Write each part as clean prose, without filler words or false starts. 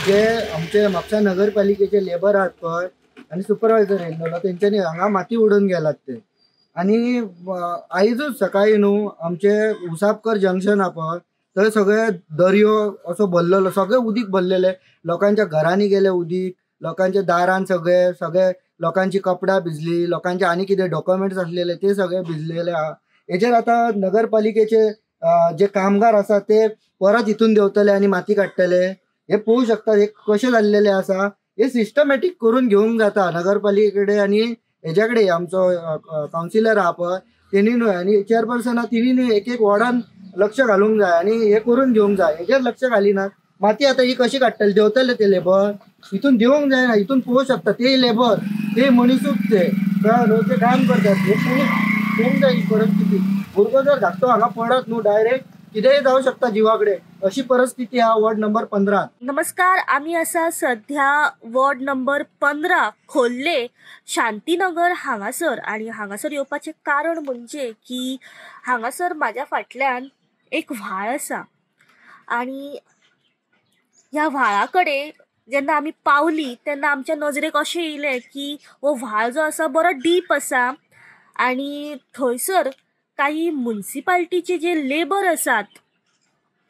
जे आमचे म्हापसा नगरपालिकेचे लेबर आहात पळय आनी सुपरवायझर येयल्लो तेंच्यांनी हांगा माती उडोवन गेलात ते. आनी आयजूच सकाळी न्हू आमचे उसापकर जंक्शन आहा पळय थंय सगळे दर्यो असो भरलेलो, सगळे उदीक भरलेले, लोकांच्या घरांनी गेले उदीक, लोकांच्या दारान सगळे सगळे लोकांची कपडा भिजली, लोकांचे आनी कितें डॉक्युमेंट्स आसलेले ते सगळे भिजलेले आहा. हेजेर आतां नगरपालिकेचे जे कामगार आसा ते परत हितून देंवतले आनी माती काडटले. हे पळोवंक शकता हे कशें जाल्लेले आसा. हे सिस्टमॅटीक करून घेवंक जाता नगरपालिके कडेन आनी हेज्या कडेन आमचो कावन्सिलर आहा पळय तेणी न्हय आनी चेअरपर्सन आहा तिणी न्हय एक एक वॉर्डान लक्ष घालूंक जाय आनी हे करून घेवंक जाय. हेजेर लक्ष घालिनात. माती आतां ही कशी काडटले, देंवतले ते लेबर हितून देंवोंक जायना. हितून पळोवंक शकता ते लेबर ते मनीसूच ते कळ्ळें न्हू, ते काम करतात. हे पळोवंक जाय ही परिस्थिती. भुरगो जर धाकटो हांगा पडत न्हू डायरेक्ट कितेंय जावं शकता जिवा कडेन, अशी परिस्थिती आहा वॉर्ड नंबर 15. नमस्कार, आमी आसा सध्या वॉर्ड नंबर 15 खोर्ले शांतीनगर हांगासर. आनी हांगासर येवपाचें कारण म्हणजे की हांगासर म्हाज्या फाटल्यान एक व्हाळ आसा आनी ह्या व्हाळा कडेन जेन्ना आमी पावली तेन्ना आमच्या नजरेक अशें येयलें की हो व्हाळ जो आसा बरो डीप आसा आनी थंयसर काही मुन्सिपाल्टीचे जे लेबर आसात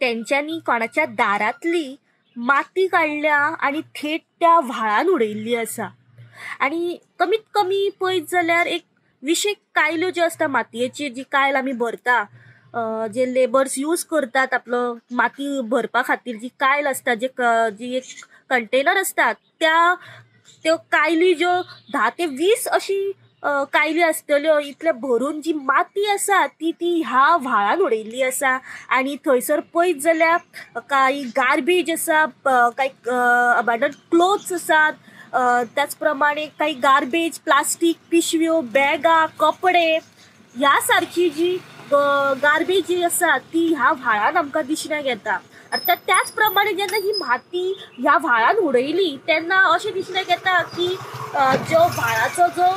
तेंच्यांनी कोणाच्या दारांतली माती काडल्या आनी थेट त्या व्हाळान उडयल्ली आसा. आनी कमीत कमी पळयत जाल्यार एक 20 कायल्यो ज्यो आसता मातयेची, जी कायल आमी भरता, जे लेबर्स यूज करतात आपलो माती भरपा खातीर जी कायल आसता, जी एक कंटेनर आसता, त्यो कायली ज्यो 10 ते 20 अशी कायली आसतल्यो, इतले भरून जी माती आसा ती ती ह्या व्हाळान उडयल्ली आसा. आनी थंयसर पळयत जाल्यार कांय गार्बेज आसा, कांय अबांडन क्लोथ्स आसात, त्याच प्रमाणे कांय गार्बेज, प्लास्टीक पिशव्यो, बॅगां, कपडे ह्या सारकी जी गार्बेज जी आसा ती ह्या व्हाळान आमकां दिसण्याक येता. आनी त्याच प्रमाणे जेन्ना ही माती ह्या व्हाळान उडयली तेन्ना अशें दिसण्याक येता की जो व्हाळाचो जो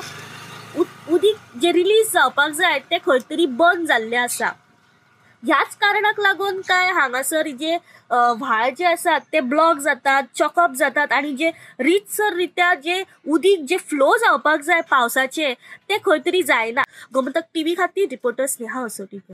उदीक जे रिलीज जावपाक जाय तें खंय तरी बंद जाल्लें आसा. ह्याच कारणाक लागून काय हांगासर जे व्हाळ जे आसात ते ब्लॉक जातात, चॉकअप जातात आनी जे रितसर रित्या जे उदीक जे फ्लो जावपाक जाय पावसाचे ते खंय तरी जायना. गोमंतक टीव्ही खातीर रिपोर्टर स्नेहा असोटीकर.